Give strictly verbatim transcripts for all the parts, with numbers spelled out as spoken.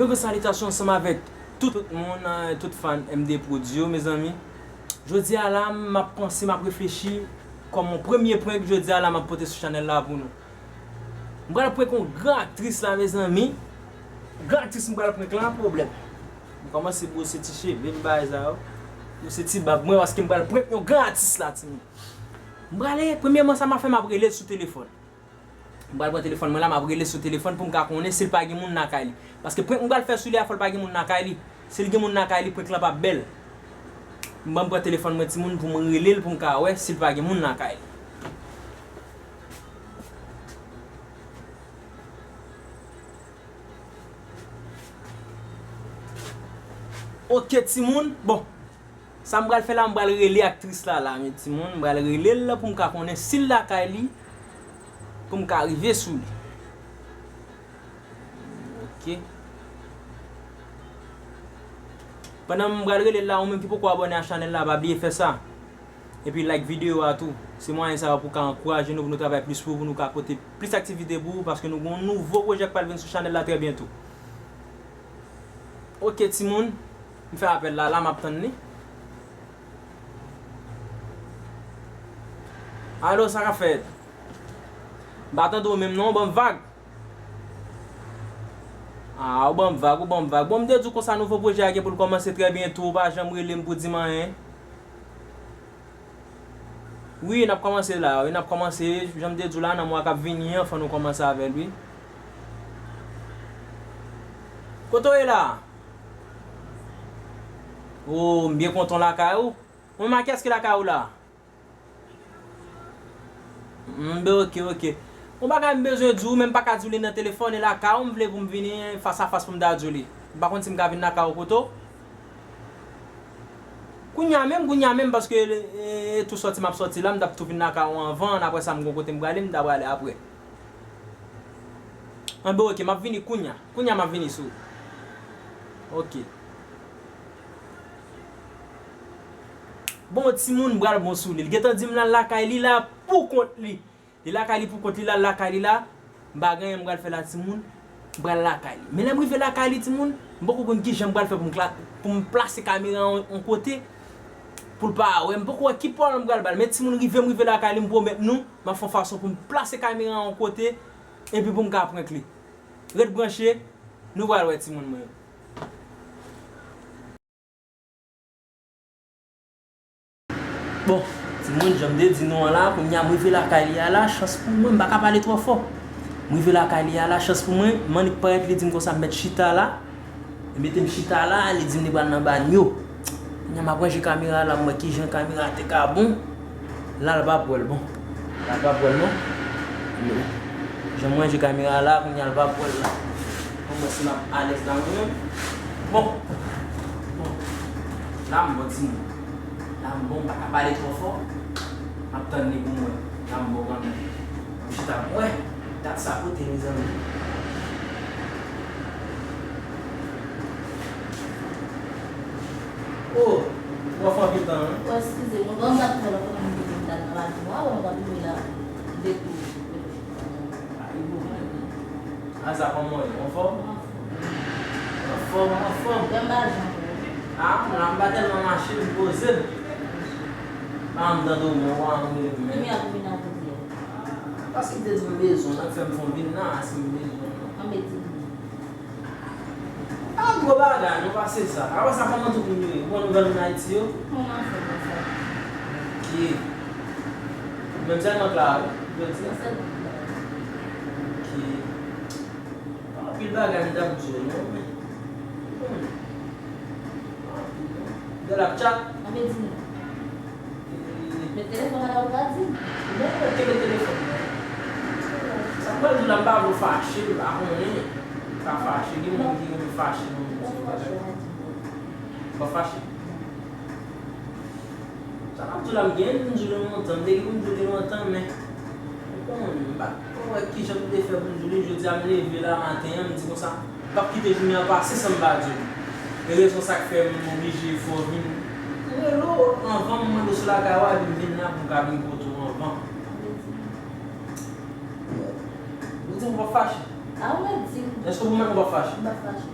Yo, gen salitasyon ansanm avèk tout, tout moun, eh, tout fan M D Prod yo, mezanmi. Jodi a la, m ap panse, m ap reflechi kòm yon premye prank jodi a la m ap pote sou chanèl la pou nou. M pral prank yon gran aktris la, mezanmi. Gran aktris m pral prank la, pwoblèm. M kòmanse bwose ti cheve m, bagay sa yo. Bwose ti bab mwen, paske m pral prank yon gran atis la, timoun. M prale, premyèman, sa m ap fè, m ap rele l sou telefòn. M pral pran telefòn mwen la, m ap rele sou telefòn pou m ka konnen si l pa gen moun lakay li. Paske prank m pral fè sou li a, fò l pa gen moun lakay li. Si l gen moun lakay li, prank lan p ap bèl. M ban m pran telefòn mwen, timoun, pou m rele l, pou m ka wè si l pa gen moun lakay li. Oke, timoun. Bon, sa m pral fè la, m pral rele aktris la, la, men timoun, m pral rele l pou m ka konnen si l lakay li, pou m ka rive sou li. Oke. Pandan m pral rele l la, ou menm ki poko abòne a chanèl la, pa bliye fè sa. Epi like videyo a tou. Se mwayen sa yo pou ka ankouraje nou, pou nou travay plis pou, pou nou ka pote plis aktivite pou ou, paske nou gen yon nouvo pwojè k pral vin sou chanèl la trè byento. Oke, timoun, m fè apèl la, la m ap tann li. Alo, sa k ap fèt? M pa tande w menm non, ban m vag. Ah, ou ban m vag, ou ban m vag. Bon, m te di w konsa nouvo pwojè a gen pou l kòmanse trè byento, ou pa janm rele m pou di m anyen. Wi, n ap kòmanse la, wi, n ap kòmanse. Jan m te di w la, nan mwa k ap vini an, fò nou kòmanse avè l, wi. Kote w ye la? Oh, m byen kontan w lakay ou. Ou menm a kiyès ki lakay ou la? M, ben, oke, oke. Yon bagay m bezwen di w, men m pa ka di w li nan telefòn, e lakay ou m vle pou m vini fas a fas pou m ta di w li. M pa konn si m ka vin lakay ou kote w. Kounye a menm, kounye a menm, paske, e, e, tou sòti m ap sòti la, m t ap tou vin lakay ou anvan, apre sa m gon kote m prale, m ta prale apre. Anben, oke, m ap vini kounye a. Kounye a m ap vini sou ou. Oke. Bon, timoun, m pral bon sou li. Li gentan di m l al lakay li la pou kont li. Li lakay li pou kont li, l al lakay li la. M pa gen anyen m pral fè la, timoun. M pral lakay li. Men lè m rive lakay li, timoun, m poko konn kijan m pral fè pou m kla-, pou m plase kamera an yon kote pou l pa wè. M poko wè ki pòl m pral ba l. Men timoun, rive m rive lakay li, m pwomèt nou, m ap fè yon fason pou m plase kamera an yon kote epi pou m ka prank li. Ret branche, nou pral wè timoun mwen yo. Bon, timoun, jan m te di nou an la, kounye a m rive lakay li a la, chans pou mwen, m pa ka pale twò fò. M rive lakay li a la, chans pou mwen, m annik parèt, li di m konsa m mèt chita la. Li mete m chita la, li di m li pral nan banyo. Kounye a m ap ranje kamera la, m wè kijan kamera te ka bon. La l pa pwèl bon. La l pa pwèl non. Jan m ranje kamera la, kounye a l pa pwèl la. Bon, mwen si m ap alèz la mwen menm. Bon. Bon. La m bon timoun. La m bon, m pa ka pale twò fò. M ap tann li pou mwen. La m bon kanmenm. M chita m wè. Dat sa kote, mezanmi. Oh, w ap fè anpil tan, wi. Oh, eskize, mwen ban m dat fè lòt fwa m vin dat nan lavi mwen, mwen pa vin la. Depi. A, sa kòman w ye? Anfòm? Anfòm, anfòm. Lè m pa jan pou ou. A, m la, m pa tèlman mache, m poze m. Pa m tande w, men w a m rele m, men. Kounya pou vin a kote a. Paske m te di m bezwen w, nan fè m fon vin nan, aske m bezwen w. Anben di m. A, gwo bagay, nou pase sa. Apre sa, kòman tout moun yo ye? Ou pran nouvèl moun Ayiti yo? Moun anfòm, anfòm. Ok. Ou menm sèlman k la, wi, jodi a? Mwen sèlman k la. Ok. Pa anpil bagay m t ap di w non, men. Ou konnen. Pa anpil non. Gade l ap chat. Anben di m. Men telefòn nan la ou ka di m. Non, mwen kenbe telefòn nan. Sa m pral di w la, m pa vle w fache, m pa konnen. Ou ka fache, gen moun ki renmen fache nan moun sa yo. M pa fache. Sa m ap di w la, m gen pou m di w li lontan, m te gen pou m di w li lontan, men ou konn, m pa t ko wè kijan m te fè pou m di w li. Jodi a, m leve la maten an, m di konsa, m p ap kite jounen an pase san m pa di w li. E rezon sa k fè m oblije fè w vin. Rele w anvan, m mande w sou lakay ou a, epi m vin la pou m ka vin kote w anvan. Ou di m ou p ap fache? A, ou mèt di m. Èske ou menm ou p ap fache? M p ap fache.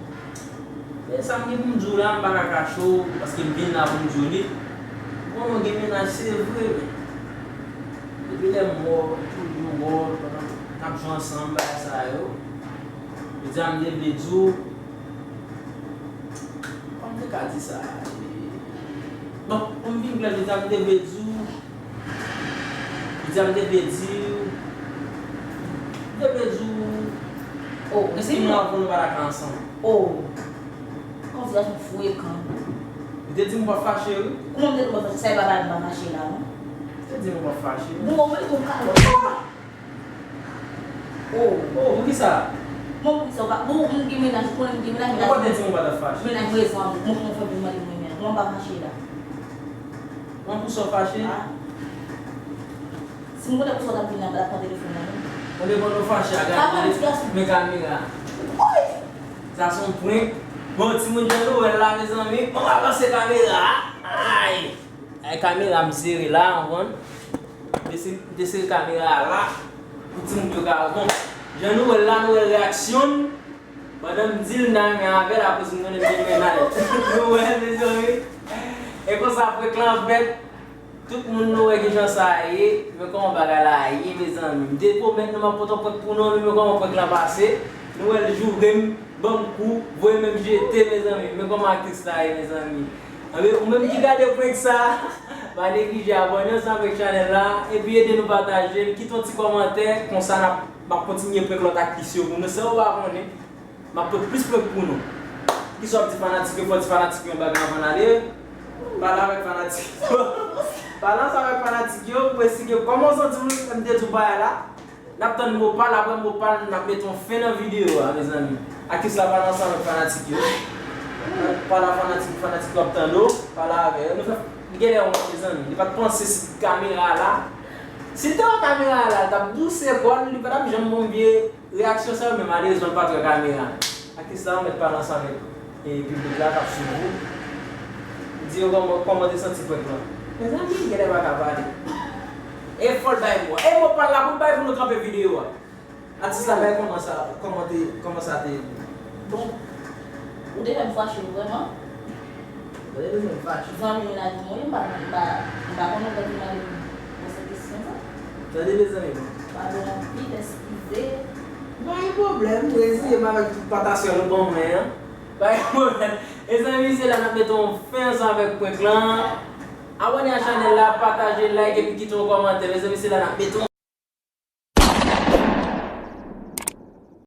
E sa m gen pou m di w la, m pa ka kache w, paske m vin la pou m di w li. Konnen w gen mennaj, se vre, men depi lè m wè w, toujou wè w, n ap jwe ansanm, bagay sa yo. Jodi a, m te vle di w, kòman m te ka di sa? Bon, pou m vin klè, jodi a, m te vle di w, jodi a, m te vle di w, m te vle di w, oh, èske nou avan nou pa t ka ansanm? Oh. Kòm se gason frekan. Ou te di m w p ap fache, wi. Kòman m te di w m p ap fache? Sa e pa pale m pa fache la, non? Ou te di m w p ap fache. Bon, ou mete yon kalòt. Oh. Oh, poukisa? Bon, poukisa ou pa, bon, moun gen mennaj, ou konnen m gen mennaj, mennaj. Ou pa te di m w pa t ap fache. Mennaj rezon an, bon, kòman w fè pou mande mwen mennaj? Kòman m pa fache la? Bon, poukisa w fache? Ah. Si m konnen poukisa w t ap vin la, m pa t ap pran telefòn nan, non. Mwen depann ou fache a, gade men kamera. Oy! Sa se yon prank. Bon, timoun jan nou wè l la, mezanmi. Bon, m avanse kamera a. Ay! Ay, kamera m sere la, w konprann? M te se-, m te sere kamera a la. Pou timoun yo ka wè. Bon, jan nou wè l la, nou wè reyaksyon m. Pandan m di l nan men avè l, akoz m konnen m gen mennaj. Nou wè, mezanmi. E konsa, prank lan fèt. Tout moun nou wè kijan sa ye, men kòman bagay la ye, mezanmi. M te pwomèt nou m ap pote yon prank pou nou, men kòman prank la pase. Nou wè l joure m, ban m kou, voye men m jete, mezanmi. Men kòman aktris la ye, mezanmi. Anben, ou menm ki gade prank sa, pa neglije abòne ansanm avèk chanèl la, epi ede nou pataje l, kite yon ti kòmantè, konsa n ap, m ap kontinye prank lòt aktris yo pou nou, san yo pa konnen. M ap pote plis prank pou nou. Kisa w ap di fanatik yo? Fò w di fanatik yo yon bagay anvan n ale. Pale avèk fanatik yo. Pale ansanm avèk fanatik yo pou esplike kòman w santi w lè m te di w bagay la. N ap tann mo pa l, apre mo pa l, n ap mete yon fen nan videyo a, mezanmi. Aktris la pale ansanm avèk fanatik yo. Pale a fanatik, fanatik yo ap tande w. Pale avè yo. Nou fè, li genlè wont, mezanmi. Li pa t panse si kamera a la. Si l te wè kamera a la, l t ap bouse kò l, li pa t ap janm bon vye Reyaksyon sa yo, men malerezman, l pa t wè kamera. Aktris la, ou mèt pale ansanm avèk, e, piblik la k ap swiv ou. Di yo kòman, kòman w te santi prank lan. Mezanmi, genlè pa ka pale. E fò l bay mo. E mo pa l la pou l bay pou nou kanpe videyo a. Atis la bay kòman sa, kòman te, kòman sa te ye pou ou. Bon, ou te fè m fache vrèman. Tande, mezanmi, fache. Zanmi mennaj mwen, m pa, m pa, m pa konnen w te mande m yon sèl kesyon sa. Tande, mezanmi, bon. Padon anpil, eskize. Pa gen pwoblèm, reziye m avèk tout patasyon nou ban mwen an. Pa gen pwoblèm. Mezanmi, se la n ap mete yon fen ansanm avèk prank lan. Abòne a chanèl la, pataje, like, epi kite yon kòmantè. Mezanmi, se la n ap mete yon